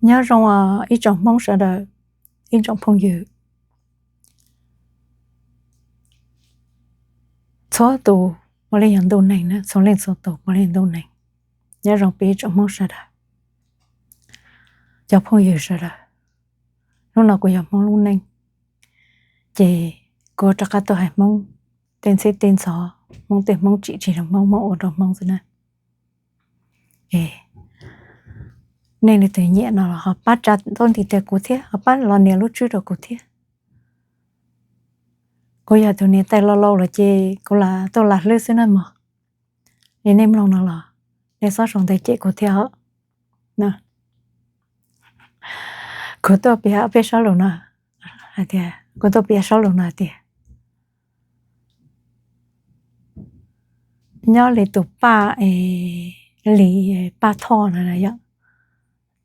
Nyob zoo ib tsoom Hmoob sawv daws, ib tsoom phooj ywg, txhua tus puav leej yog ntuj neeg na, txhua leej txhua tus puav leej ntuj neeg. Nyob zoo peb ib tsoom Hmoob sawv daws, cov phooj ywg sawv daws, hnub no kuv yog Hmoob lub neej, ces kuv rov qab tuaj hais Hmoob tej ntxhib tej ntxhov, Hmoob tej Hmoob tsim tsis rau Hmoob, Hmoob ua rau Hmoob xwb na. Nej leej twg nyiam no los ho pab tsa ntaub nti tias kuv thiab, ho pab los nias lub tswb rau kuv thiab. Kuv yog tus niam tais laus laus lawm ces kuv lam tuaj lam hlwb xwb na mog. Es nej mloog no los nej txhob sau ntawv cem kuv thiab os. Kuv tuaj piav peb sab lus no hais tias, kuv tuaj piav sab lus no hais tias, nyob li tus Paj, Lis Paj Thoj no yog,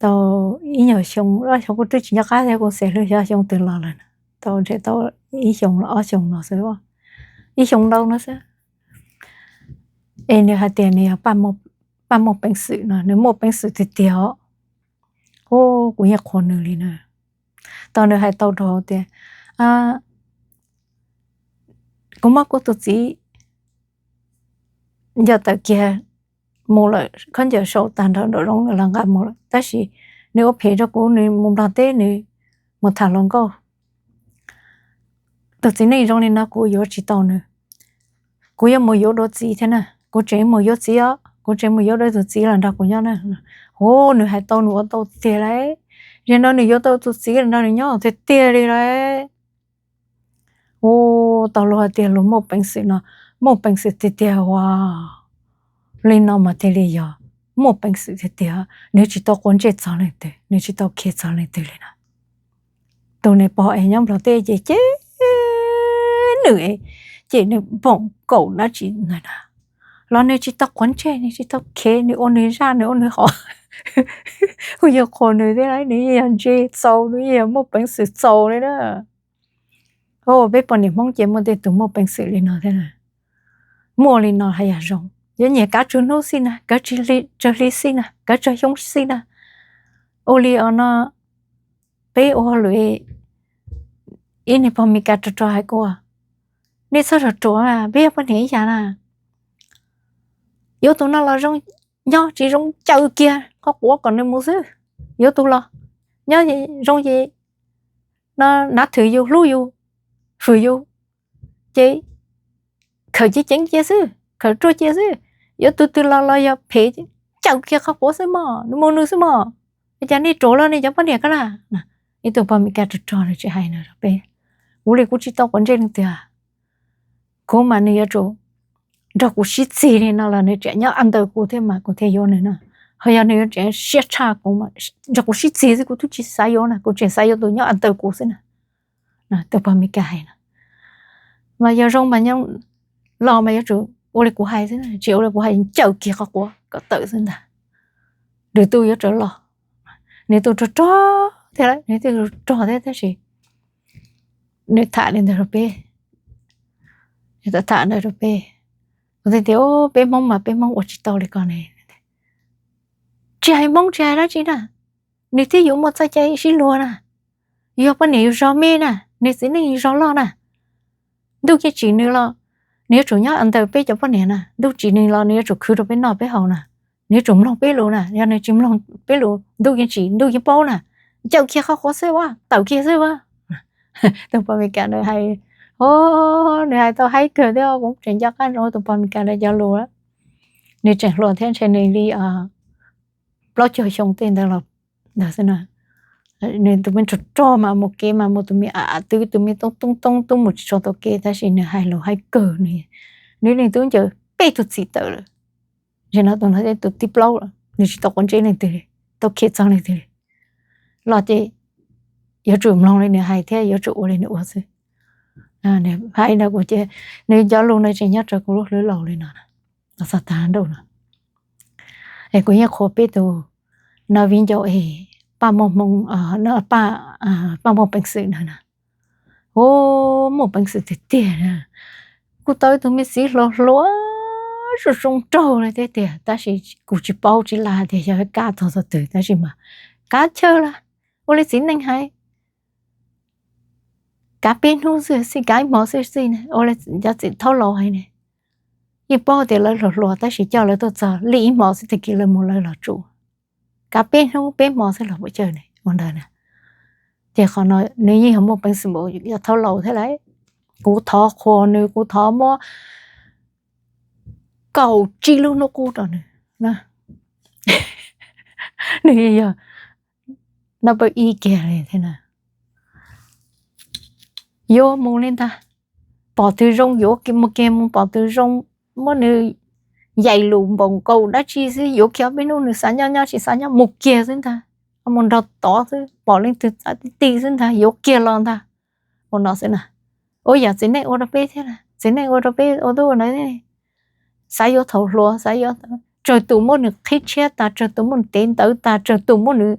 tau ib nyuag xyoo, xyoo kuv twb tsis nco qab thiab, kuv xav hlwb xyov xyoo twg los lawm, tau ntshe tau ib xyoo los ob xyoo no xwb, ib xyoo ntau no xwb. Es nws hais tias nws yog Paj Muaj Peev Xwm no, nws muaj peev xwm tiag tiag os. Ub, kuv yeej qhuas nws li na. Tau nws hais tau rau tias, kuv muab kuv tus txiv ncaws tawm kiag mus lawm, khaub ncaws sau tag nrho nraum zoov los nqa mus lawm, tab sis nws ua phem rau kuv, nws mus Nplog teb, nws mus tham hluas nkauj. Tus txiv neej zoo li no kuv yuav tsis tau nws. Kuv yuav mus yuav dua txiv thiab na, kuv tseem mus yuav txiv os, kuv tseem mus yuav dua tus txiv los nrog kuv nyob na. Ub, nws hais tau nws ua tau tiag lauj. Yog no nws yuav tau tus txiv los nrog nws nyob tiag tiag li lauj. Ub, tau luag hais tias luag muaj peev xwm no, muaj peev xwm tiag tiag ua li no mas thiaj li yog muaj peev xwm tiag tiag. Nws tsis tau quav ntsej txog leej twg, nws tsis tau khiav txog leej twg li na. Tus niag pog es nyob Nplog teb ces cem nws, cem nws npaum nkaus dab tsi ntag na, los nws tsis tau quav ntsej, nws tsis tau khiav, nws ua nws zaj, nws ua nws hov. Kuv yeej qhuas nws thiab lauj, nws yeej yog ntse txaus, nws yeej yog muaj peev xwm txaus li na. Peb poj niam Hmoob ces muaj tej tus muaj peev xwm li no thiab na. Muaj li no haj yam zoo, yuav nyiam kav tsawg hnub xij na, kav tsawg hli xij na, kav tsawg xyoo xij na. Ua li no peb ua hauj lwm, ib niag pog Mes Kas rog rog hais kuv, nej txhob ruam ruam, peb yog poj niam ib yam na. Yuav tus no los zoo, nyob tsis zoo caw kiag qhov quav kom nws mus xwb. Yuav tus los nyob zoo ces no nav thwm yus, hlub yus, hwm yus, ces khawm ceev ceev cia xwb, khawm ruaj cia xwb. Yuav tus twg los los yog phem, caw kiag qhov quav xwb mog, nws mus nws xwb mog. Ua cas nej ruam los nej cov poj niam ko na? Ib tug pog Mes Kas rog rog nws tsis hais no rau peb. Kuv li kuv tsis tau quav ntsej leej twg. Kuv mas nws yuav tsum nrog kuv sib txig li no los nws tseem nyob a ntawm kuv thiab mas kuv thiaj yuav nws na. Ho yog nws yuav tseem siab tshaj kuv, nrog kuv sib txig xwb kuv twb tsis xav yuav na, kuv tseem xav yuav tus nyob a ntawm kuv xwb na. Tus pog Mes Kas hais no. Mas yog zoo mas nyob, los mas yuav tsum ua li kuv hais xwb, tsis ua li kuv hais caw kiag qhov quav kom tawm xwb ntag. Nws tus yuav tsum los, nws tus rog rog thiab, nws tus rog thiab tab sis nws tham li ntawd rau peb, nws tham ntawd rau peb. Kuv thiaj tias peb Hmoob mas peb Hmoob ua tsis tau li ko ne. Tsis hais Hmoob tsis hais dab tsi na, nws thiaj yuav muaj txoj cai sib luag na. Yog poj niam yus zog me na, nws txiv neej yus zog loj na, ntuj yeej tsim nws los nws yuav tsum nyob ntawm peb cov poj niam na. Ntuj tsim nws los nws yuav tsum khwv rau peb noj peb haus na, nws yuav tsum mloog peb lus na. Yog nws tsis mloog peb lus ntuj yeej tsim, ntuj yeej paub na. Caw kiag qhov quav xwb ua, tawm kiag xwb ua. Tus pog Mes Kas ntawd hais, o, nws hais tau haib kawg thiab, kuv tseem nco qab ntsoov tus pog Mes Kas ntawd cov lus. Nws tseem hluas thiab, ntshe nws li plaub caug xyoo tej ntawd los ntawd xwb na. Nws tus me rog rog mas mus kev mas mus tus me a twv, tus me toob toob toob toob mus tsis tshua tau kev, tab sis nws hais lus haib kawg. Nws, nws leej twb ncaws peb tug txiv tawm lawm. Zaum no tus no thiaj tus thib plaub lawm, nws tsis tau quav ntsej leej twg li, tau khiav txog leej twg li. Los ces yuav tsum mloog li nws hais thiab yuav tsum ua li nws ua xwb. Hais no kuv ces nws cov lus no tseem nyob rau kuv lub hlwb laus li no, txog tag nrho no. Es kuv yeej qhuas peb tus no viv ncaus es Paj Muaj Hmoo, Paj Muaj Peev Xwm no na. O, muaj peev xwm tiag tiag na. Kuj tau ib tug me txiv hluas hluas zoo zoo nraug li thiab tiag, tab sis kuv tsis paub tsis lam hais tias yog kab txog txog twg, tab sis mas kav chaw lawm. Ua li txiv neej hais, kav peb hnub xwb xij, kav ib hmo xwb xij ne, ua li cov txiv thaub laus hais ne. Yeej paub tias lawv hluas hluas tab sis coj lawv tuaj txog li ib hmo xwb tag kis lawv mus lawv los tsuas. Kav peb hnub peb hmo xwb los puas cawg ne, ua ntawd na. Ces qhov no nws yeej yog muaj peev xwm npaum yog thaub laus thiab lauj. Kuv thov qhuas nws, kuv thov muab kaum tsib lub hnub qub rau nws. Nws yog no pab ib kiag li thiab na. Yuav mus li ntag, pom twg zoo yuav mus kiag mus, pom twg zoo muab nws yaim lus npaum nkaus dab tsi xwb yuav kiag ob peb hnub, nws xav nyob nyob tsis xav nyob mus kiag xwb ntag. Mus nrog tod xwb, pom leej twg txav ti ti xwb ntag yuav kiag los ntag. Ua no xwb na. Ua yam txiv neej ua rau peb thiab, txiv neej ua rau peb ua tub ua ntawv, xav yuav thaum hluas, xav yuav, tsawg tus muab nws qhib tshiab tas, tsawg tus muab nws tev ntawv tas, tsawg tus muab nws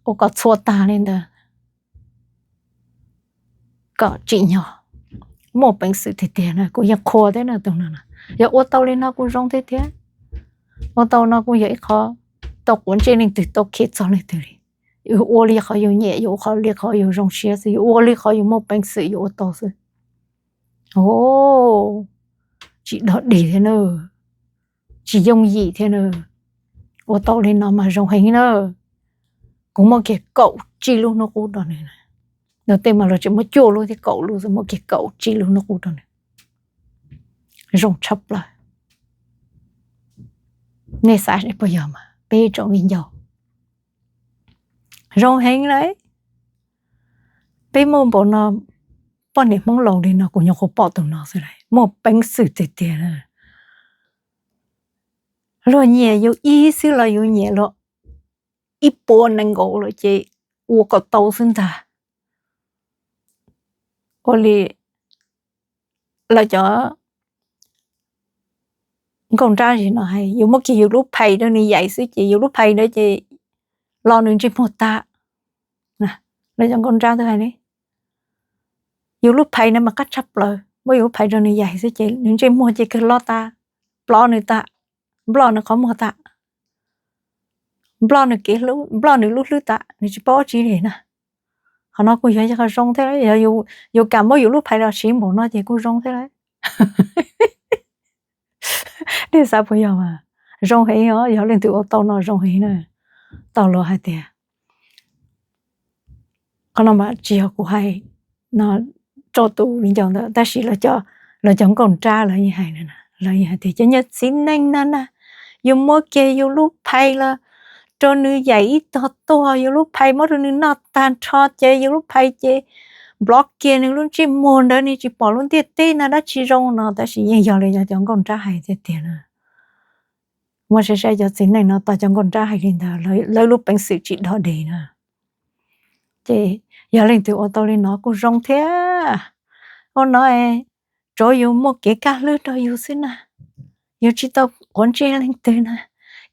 ua kom txhua tag li ntawd kom tsim nyog. Muaj peev xwm tiag tiag na, kuv yeej qhuas thiab na tus no na. Yog ua tau li no kuj zoo tiag tiag. Ua tau no kuj yog ib qho tau quav ntsej leej twg, tau khev txog leej twg li. Yus ua li qhov yus nyiam, yus ua li qhov yus zoo siab xwb, yus ua li qhov yus muaj peev xwm yus ua tau xwb. Tsis dog dig thiab na, tsis yooj yim thiab na. Ua tau li no mas zoo heev na. Kuv muab kiag kaum tsib lub hnub qub rau nws. Nws tej mas los tseem muab cuaj lub thiab, kaum lub xwb, muab kiag kaum tsib lub hnub qub rau nws. Zoo tshaj plaws. Nej xav puas yog mas peb tsoom viv ncaus? Zoo heev lauj. Peb muaj npaum no poj niam Hmoob laus li no, kuv nyuam qhuav pom tus no xwb lauj, muaj peev xwm tiag tiag. Luag nyiam yus ib xwb los yus nyiam luag ib puas nees nkaum lawm ces ua kom tau xwb ntag. Ua li lawv cov nkauj nrab zim no hais, yus muab kiag yus lub phais rau nws yaim xwb ces yus lub phais ntawd ces los nws ntsej muag tag. Lawv cov nkauj nrab twb hais li, yus lub phais ntawd mas qab tshaj plaws, muab yus lub phais rau nws yaim xwb ces nws ntsej muag ces kawg loj tas, plov nws tas, nploj nws qhov muag tas, nploj nws kev hlub, nploj nws lub hlwb tas, nws tsis paub dab tsi li na. Qhov no kuj yog ib qho zoo thiab, yog yus kam muab yus lub phais los siv npaum no ces kuj zoo thiab lauj. Nej xav puas yog mas? Zoo heev os, yog leej twg ua tau no zoo heev na. Tau luag hais tias, qhov no mas tsis yog kuv hais no rau tus viv ncaus ntawd, tab sis lawv cov nkauj nrab lawv yeej hais, lawv yeej hais tias cov niag txiv neej no na, yus muab kiag yus lub phais los rau nws yaim ib tog tuag, yus lub phais muab rau nws noj tag nrho ces yus lub phais ces nplov kiag nws lub ntsej muag ntawd, nws tsis pom lub ntiaj teb no dab tsi zoo no. Tab sis yeej yog li cov nkauj nrab hais tiag tiag na. Muab saib saib cov txiv neej no tau cov nkauj nrab hais li ntawd, lawv lub peev xwm tsis dog dig na. Ces yog leej twg ua tau li no kuj zoo thiab. Ua no tsuav yus muaj kev kaj hlwb rau yus xwb na. Yus tsis tau quav ntsej leej twg na.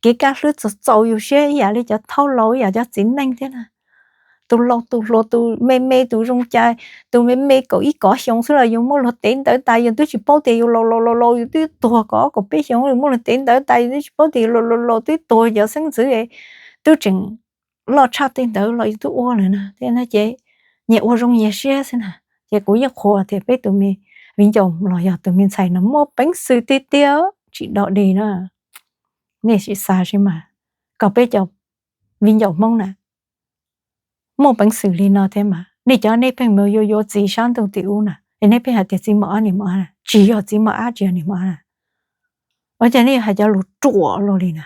Kev kaj hlwb txaus txaus yus siab ib yam li cov thaub laus, ib yam cov txiv neej thiab na. Tus laus tus hluas, tus me me tus zoo cai, tus me me kaum ib kaum xyoo xwb los yus muab luag tev ntawv tas, yus twb tsis paub tias yus laus laus laus laus yus twb tuag kaum ob kaum peb xyoo, yus muab luag tev ntawv tas yus twb tsis paub tias yus laus laus laus twb tuag, cov xeeb ntxwv twb tseem loj tshaj tej ntawd los yus twb ua lawm na. Thiab no ces nyias ua zoo nyias siab xwb na. Ces kuv yeej qhuas tias peb tus me viv ncaus los yog tus me ntxhais no muaj peev xwm tiag tiag, tsis dog dig na. Nej sim xav saib mas, kom peb cov viv ncaus Hmoob na muaj peev xwm li no thiab mas, nej cov nej pheej mus yuav yuav txiv sab ntuj tim ub na, es nej pheej hais tias txiv mos ab niam mos ab na, tsis yog txiv mos ab tsis yog niam mos ab na. Ua cas nej yuav hais cov lus ruam luaj li na?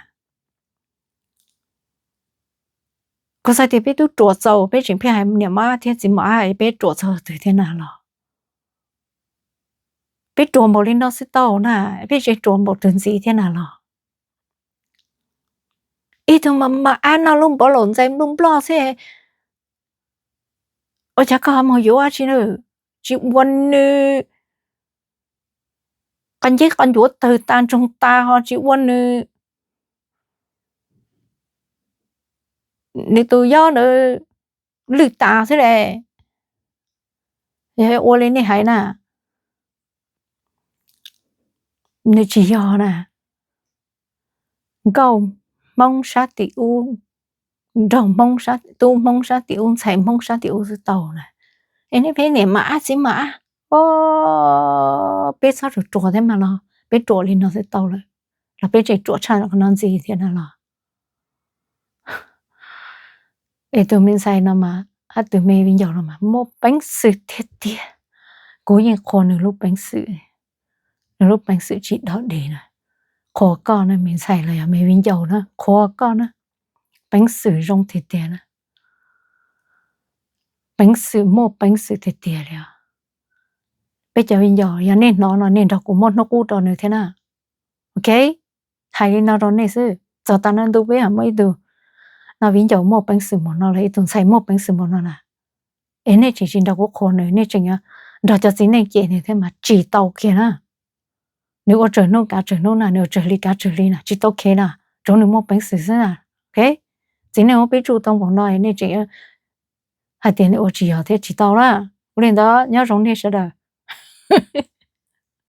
Kuv xav tias peb twb ruam txaus, peb tseem pheej hais niam mos ab thiab txiv mos ab, peb ruam txog twg thiab na los? Peb ruam npaum li no xwb tau na, peb tseem ruam npaum twg ntxiv thiab na los? Ib tug mos ab noj lub npov laum ntxais nploj nploj xwb, ua cas koj ho mus yuav dab tsi na? Tsis ua nws qos nceb qos ncuav tawg tas ntsoog tas, ho tsis ua nws, nws tus yob ntawd lwj tas xwb las. Yog ua li nej hais na, nws tsis yog na. Nkauj Hmoob sab tim ub nraug Hmoob sab, tub Hmoob sab tim ub, ntxhais Hmoob sab tim ub xwb tau na. Es nej peb niam mas ab txiv mas ab, peb txhob ruam ruam thiab mas los peb ruam li no xwb tau lawm, los peb tseem ruam tshaj qhov no ntxiv thiab na los. Es tus me ntxhais no mas, ab, tus me viv ncaus no mas muaj peev xwm tiag tiag. Kuv yeej qhuas nws lub peev xwm, nws lub peev xwm tsis dog dig na. Qhuas koj na me ntxhais los yog me viv ncaus na, qhuas koj na. Peev xwm zoo tiag tiag na. Peev xwm, muaj peev xwm tiag tiag li os. Peb cov viv ncaus, yog nej hnov no nej nrog kuv muab hnub qub rau nws thiab na. Ok, hais li no rau nej xwb, txog tav no ntu peb muaj ib tug no viv ncaus muaj peev xwm npaum no los ib tug ntxhais muaj peev xwm npaum no na, es nej tseem tsis nrog kuv qhuas nws, nej tseem nrog cov txiv neej cem nws thiab mas tsis tau kiag na. Nws ua tsawg hnub kav tsawg hnub na, nws ua tsawg hli kav tsawg hli na, tsis tau kiag na, tsuav nws muaj peev xwm xwb na. Ok, txiv neej muab peb tsuj tau npaum no nej tseem hais tias nws ua tsis yog thiab, tsis tau na. Ua li ntawd nyob zoo nej sawv daws.